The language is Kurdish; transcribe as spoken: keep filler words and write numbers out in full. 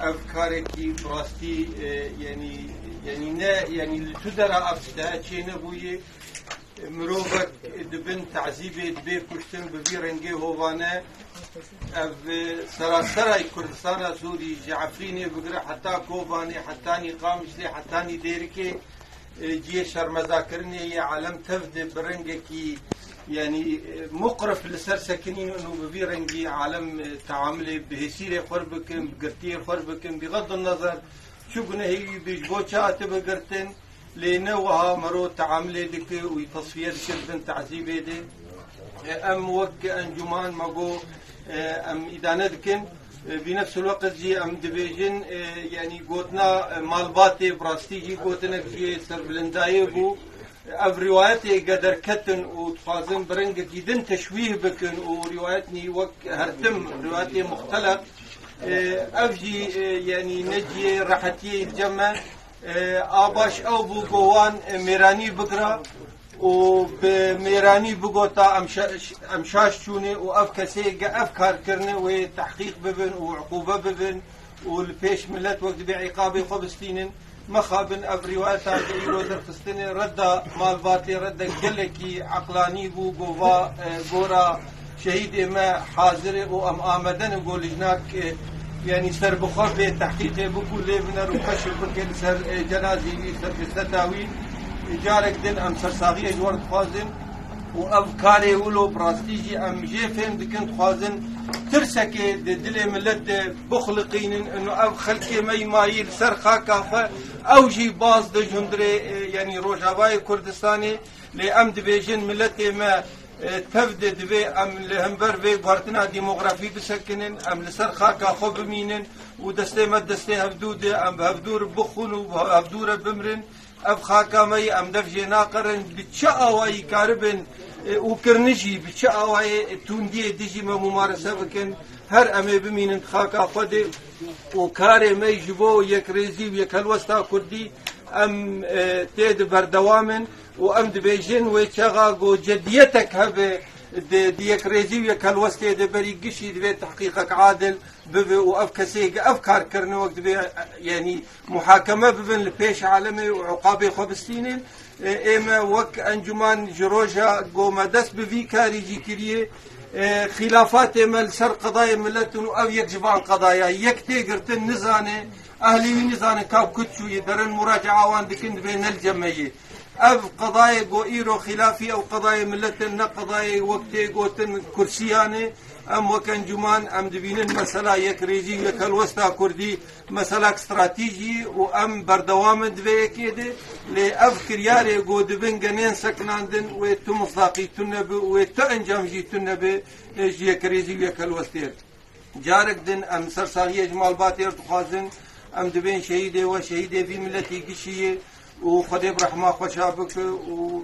Ev karekî bi rastî, e, yanî, yanî ne, yanî li tu dera ev tişte çê nebûye. Mirovek di bin tezîbê dibê kuştin bi vî rengê hovane. Ev, e, seraserayê Kurdistana Sûrî ji Efrînê bigire heta Kobanê, hetanî Qamişlê, hetanî Dêrikê, e, cihê şermezakirinê ye. Alem tev de bi rengekî, yanî, e, muqrif li ser sekinîn û bi vî rengî alem, e, teamilê bi hêsîrê xwe bikin, bi girtiyê xwe bikin, bixedin nezer çi gunehê wî bî, ji bo çi hatibe girtin, lê ne wiha mero teamilê dike û wî tesfiye dike di bin tezîbê de. E, em wek encûman me got, e, em îdane dikin. E, bi nefs el-weqt jî em dibêjin, e, yanî gotina, e, malbatê bi rastî jî gotinek jî serbilindayê bû. Ev rîwayetê ge derketin û dixwazin bi rengekî din teşwîh bikin û rîwayetnî wek her tim rîwayetê muxtelef, e, ev jî, e, yanî ne cihê rehetiyê li cem me. E, a baş ew bû ku wan, e, mêranî bigira û bi mêranî bigota em şa-, em şaş çûne û ev kesê ge ev kar kirine wê tehqîq bibin û uqûbe bibin û li pêş milet wek dibê îqabê xwe bistînin. Mexabin ev rîwayeta ku îro derxistine redda malbatê, redda gelekî eqlanî bû, gova, e, gora şehîdê me hazir e û em amade ne ku lijnak, e, yanî serbixwe bê tehqîqê biku lê biner û keşf bike li ser, e, cenazê wî, ser ceseta wî. Carek din em sersaxiyê ji we re dixwazin û ev karê wilo bi rastî jî em jê fêm dikin, dixwazin tirsekê di dilê milet de bixuliqînin. Ino ev xelkê me yî mayî li ser xaka xwe, ew jî baz de ji hundirê, e, yanî Rojavayê Kurdistanê, lê em dibêjin miletê me, e, tev de divê em li hember vê guhertina demografî bisekinin, em li ser xaka xwe bimînin û destê me destê hevdû de, em bi hevdû re bixwin û bi hevdû re bimrin. Ev xaka me yî, em dev jê naqirin, bi çi awayî karibin, e, û kirin jî, bi çi awayê tundiyê dijî me mumarese bikin, her em ê bimînin di xaka xwe de û karê me ji bo yekrêzî û yekhelwesta Kurdî em, e, tê de berdewam in û em dibêjin wê çaxa ku cediyetek hebe di, di yekrêzî û yekhelwestê de berî gişî divê tehqîqek adil bibe û ev kesê ge ev kar kirine wek divê, e, yanî muhakeme bibin li pêş alemê û uqabê xwe bistînin. E, ê me wek encûman ji roja ku me dest bi vî karî jî kiriye, e, xîlafatê me li ser qedayê milet in û ev yek ji van qedaya yek tê girtin nizane, ehlê wî nizane ka ku çûye, derin muracaa wan dikin, divê ne li cem me ye. Ev qedayê ku îro xîlafî ew qedayê milet in, ne qedayê wek tê gotin kursiyan e. Em wek encûman em dibînin mesela yekrêzî û yekhelwesta Kurdî meselak stratejî û em berdewam in di vê yekê de, lê ev kiryarê ku dibin genên sekinandin wê tu misdaqî tune bi û wê tu encam jî tune bi, e, ji yekrêzî û yekhelwestê re. Carek din em sersaxiyê ji malbatê re dixwazin, em dibên şehîdê we, şehîdê vî miletî gişî ye û Xwedê bi rehma xwe şa bike û